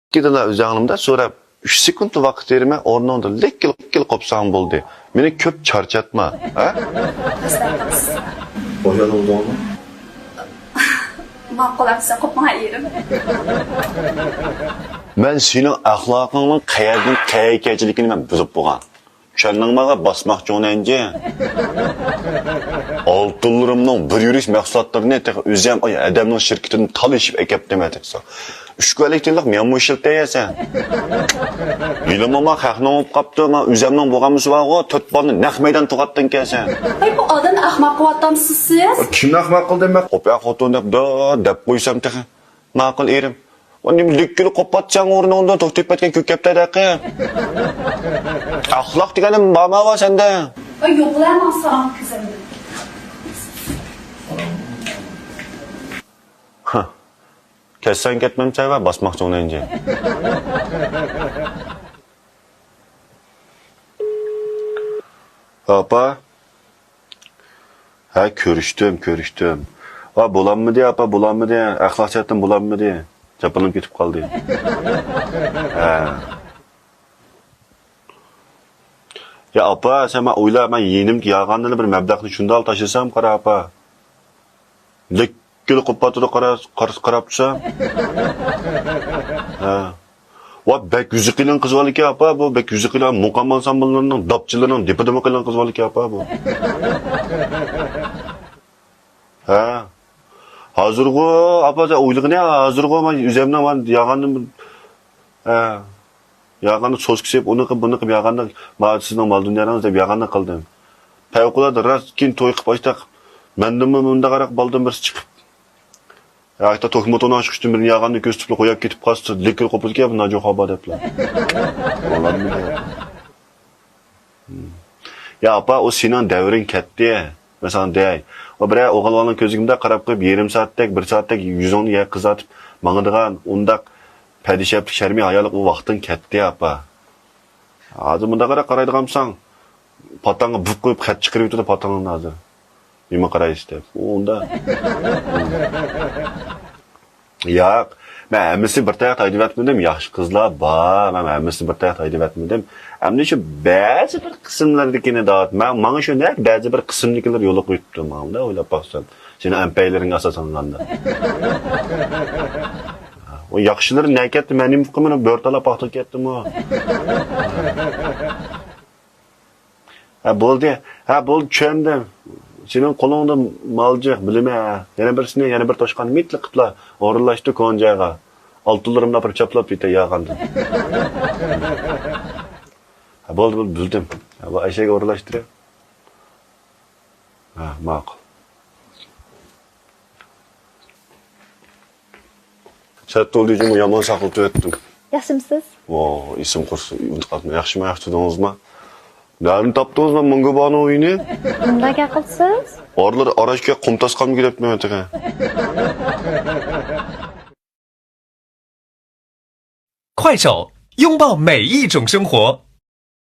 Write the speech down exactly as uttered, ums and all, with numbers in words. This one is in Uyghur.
ئىككىدىلا ئۆزۈڭنىڭدە سوراپ، ئۈچ سېكۇنت ۋاقىت بېرىمەن، ئورنۇڭدا لىككىلا، لىككىلا قوپساڭ بولدى. مېنى كۆپ چارچاتما، ھە؟ بويان بولدۇڭمۇ؟ ماقۇل ئەمسە، قوپماڭ ئېرىم. مەن سېنىڭ ئەخلاقىڭنىڭ قەيەردىن قەيەرگە كەلگەنلىكىنى مەن بىلىپ بولغان. چۈشەندىڭمۇ، باسماق چوڭ نەنجى؟ ئالتۇنلىرىمنىڭ بىر يۈرۈش مەھسۇلاتلىرىنى تېخى ئۆزۈم ئاي ئادەمنىڭ شىركىتىدىن تالىشىپ ئەكەپتىمەن تېخى. ئۈچ كۈنلۈك تىنلىق مەنمۇ ئىشلىتەيسەن. ھېلىمۇ ما خەقنىڭ بولۇپ قاپتۇ، ما ئۆزۈمنىڭ بولغانمىسى بارغۇ، تۆت بالىنى نەق مەيدان تۇغاتتىن كەلسەن. ئاي، بۇ ئادەمنى ئەخمەق قىلىۋاتامسىز سىز؟ كىمنى ئەخمەق قىلدىم مەن؟ قوپيا خوتۇن دەپ، دە-، دەپ قويسام تېخى. ماقۇل ئېرىم. ۋا نېمە لىككىلى قوپاتساڭ ئورنۇڭدىن توختاپ كەتكەن كۆكەپتە دەقى. ئەخلاق دېگەننى بارما بار سەندە؟ ئاي، يوقلا ماڭساڭ كۆزۈمدىن. ھە. كەتسەڭ كەتمەمسەن ۋە باسماقچى ئويناينجى. ئاپا. ھە، كۆرۈشتۈم، كۆرۈشتۈم. ۋا، بولالمىدى، ئاپا، بولالمىدى. ئەخلاق جەھەتتىن بولالمىدى. جاپىلىنىپ كېتىپ قالدى. ھە. يا ئاپا، سەن ماڭا ئويلا، مەن يېنىمدىكى ياغاندىلا بىر مەبلەغنى شۇنداق تاشلىسام، قارا ئاپا. لىككىلى قوپاتىدۇ، قارا، قارا، قاراپ تۇرسام. ھە. ۋا، بەك يۈزى قېلىن قىز بالىكەن، ئاپا، بۇ بەك يۈزى قېلىن، مۇقام ئانسامبىللىرىنىڭ داپچىلىرىنىڭ دېپىدىمۇ قېلىن قىز بالىكەن، ئاپا، بۇ. ھە. ھازىرغۇ، ئاپا، سەن ئويلىغىنى، ھازىرغۇ مەن ئۆزۈمنىڭ مەن ياغاندىن، ھە. ياغاندا سوسكا سېلىپ، ئۇنى قىلىپ، بۇنى قىلىپ ياغاندا، ما سىزنىڭ مال دۇنيانىڭىز دەپ ياغاندا قىلدىم. پەۋقۇلئاددە راست كېيىن توي قىلىپ ئاشتاق، مەندىنمۇ مۇنداقراق بالدىن بىرسى چىقىپ، ھەتتا توك موتورنىڭ چىقىشتىن بىرنى ياغاندا كۆرسىتىپلا قويۇپ كېتىپ قالسا، لىككىلى قوپىدىكەن بۇ ناجوخابا دەپلا. بولامدۇ دەپ. يا ئاپا، ئۇ سېنىڭ دەۋرىڭ كەتتى. مەن ساڭا دەي. ئۇ بىرەر ئوغۇل بالىنىڭ كۆزىگە مۇنداق قاراپ قويۇپ، يېرىم سائەتتەك، بىر سائەتتەك يۈزۈڭنى يەرگە قىزارتىپ ماڭىدىغان ئۇنداق پەدىشەپلىك، شەرمىي ھايالىق ئۇ ۋاقتىڭ كەتتى، ئاپا. ھازىر مۇنداقراق قارايدىغان بولساڭ، پاتاڭغا بۇپ قويۇپ خەت چىقىرىۋېتىدۇ پاتاڭدىن ھازىر. نېمە قارايسىز دەپ. ئۇ ئۇنداق. ياق، مەن ھەممىسىنى بىر تاياقتا ھەيدىۋەتمىدىم، ياخشى قىزلار بار، مەن ھەممىسىنى بىر تاياقتا ھەيدىۋەتمىدىم. ئەمدى شۇ بەزى بىر قىسىملىرىدىكىنى دەۋاتىمەن. ماڭا شۇ نەق بەزى بىر قىسىمدىكىلەر يولۇقۇپ كېتىپتۇ، ماڭا ئويلاپ باقسام. سېنىڭ ئەمپەيلىرىڭگە ئاساسلانغاندا. ئۇ ياخشىلىرى نە كەتتى، مەن نېمە قىلىمەن، بۆرە تالاپ پاختا كەتتىمۇ. ھە، بولدى. ھە، بولدى، چۈشەندىم. سېنىڭ قولۇڭدا مال جىق، بىلىمەن. يەنە بىرسىنى، يەنە بىر توشقان مىتلىق قىپلا ئورۇنلاشتۇر كونا جايغا. ئالتۇنلىرىمنى ئاپىرىپ چاپلاپ كېتەي ياغاندىن. ھە، بولدى، بولدى، بىلدىم. ھە، بۇ ئەشەگە ئورۇنلاشتۇرۇپ. ھە، ماقۇل. سەتتولدىجىمۇ يامان ساقلىتىۋەتتىم. ياخشىمسىز؟ ۋو، ئېسىم قۇرسۇن، ئۇنتۇپ قاپتىمەن. ياخشىما، ياخشى تۇردىڭىزما؟ نەدىن تاپتىڭىز مانا مۇڭگۇبانىڭ ئۆيىنى؟ نېمە گەپ قىلىسىز؟ ئارىلار ئاراشكە قۇم تاسقانمۇ كېلىپتىمەن تېخى. 快手，拥抱每一种生活。